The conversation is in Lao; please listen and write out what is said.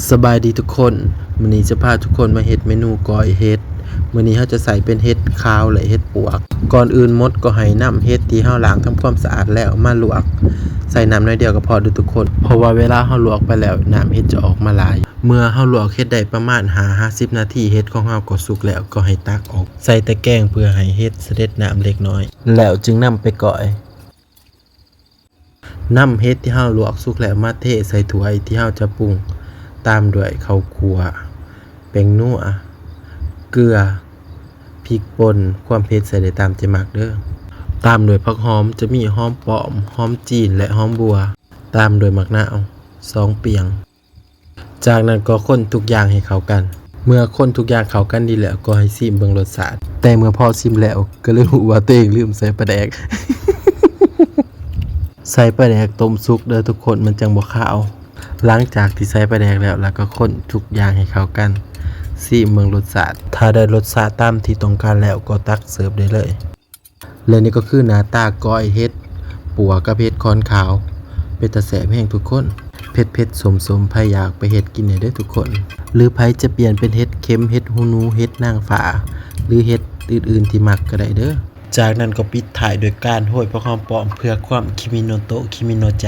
ສະບາຍດີທຸກຄົນ, ມື້ນີ້ຈະພາທຸກຄົນມາເຮັດເມນູກ້ອຍເຫັດ. ມື້ນີ້ເຮົາຈະໃສ່ເປັນເຫັດຂາວ ແລະ ເຫັດປວກ. ກ່ອນອື່ນໝົດກໍໃຫ້ນຳເຫັດທີ່ເຮົາລ້າງທຳຄວາມສະອາດແລ້ວມາລວກ ໃສ່ນ້ຳໜ້ອຍດຽວກໍພໍເດີ້ທຸກຄົນ, ເພາະວ່າເວລາເຮົາລວກໄປແລ້ວ ນ້ຳເຫັດຈະອອກມາຫຼາຍ. ເມື່ອເຮົາລວກເຫັດໄດ້ປະມານຫ້າຫາສິບນາທີ ເຫັດຂອງເຮົາກໍສຸກແລ້ວ, ກໍໃຫ້ຕັກອອກໃສ່ຕະແກງ ເພື່ອໃຫ້ເຫັດສະເດັດນ້ຳເລັກນ້ອຍ ແລ້ວຈຶ່ງນຳໄປກ້ອຍ. ນຳເຫັດທີ່ເຮົາລວກສຸກແລ້ວມາເທໃສ່ຖ້ວຍທີ່ເຮົາຈະປຸງ ຕາມດ້ວຍເຂົ້າຂົ້ວ, ແປ້ງນົວ, ເກືອ, ພິກປົ່ນ, ຄວາມເຜັດໃສ່ໄດ້ຕາມໃຈມັກເດີ້. ຕາມດ້ວຍຜັກຫອມ, ຈະມີຫອມປ້ອມ, ຫອມຈີນ ແລະ ຫອມບົວ. ຕາມດ້ວຍໝາກນາວສອງປ່ຽງ. ຈາກນັ້ນກໍຄົນທຸກຢ່າງໃຫ້ເຂົ້າກັນ. ເມື່ອຄົນທຸກຢ່າງເຂົ້າກັນດີແລ້ວ ກໍໃຫ້ຊີມເບິ່ງລົດຊາດ. ແຕ່ເມື່ອພໍຊີມແລ້ວ ກໍເລີຍຮູ້ວ່າຕົວເອງລືມໃສ່ປາແດກ. ໃສ່ປາແດກຕົ້ມສຸກເດີ້ທຸກຄົນ, ມັນຈັ່ງບໍ່ຄາວ. ຫຼັງຈາກທີ່ໃສ່ປາແດກແລ້ວ ແລ້ວກໍຄົນທຸກຢ່າງໃຫ້ເຂົ້າກັນ. ຊີມເບິ່ງລົດຊາດ. ຖ້າໄດ້ລົດຊາດຕາມທີ່ຕ້ອງການແລ້ວ ກໍຕັກເສີບໄດ້ເລີຍ. ແລະ ນີ້ກໍຄືໜ້າຕາກ້ອຍເຫັດປວກກັບເຫັດຂອນຂາວ. ເປັນຕາແຊບແຮງທຸກຄົນ. ເຜັດໆ ສົ້ມໆ ໃຜຢາກໄປເຮັດກິນແດ່ເດີ້ທຸກຄົນ. ຫຼືໃຜຈະປ່ຽນເປັນເຫັດເຂັມ, ເຫັດຫູໜູ, ເຫັດນາງຟ້າ ຫຼືເຫັດອື່ນໆທີ່ມັກກໍໄດ້ເດີ້. ຈາກນັ້ນກໍປິດທ້າຍດ້ວຍການໂຮຍຜັກຫອມປ້ອມ ເພື່ອຄວາມຄິມິໂນໂຕະ ຄິມິໂນໃຈ.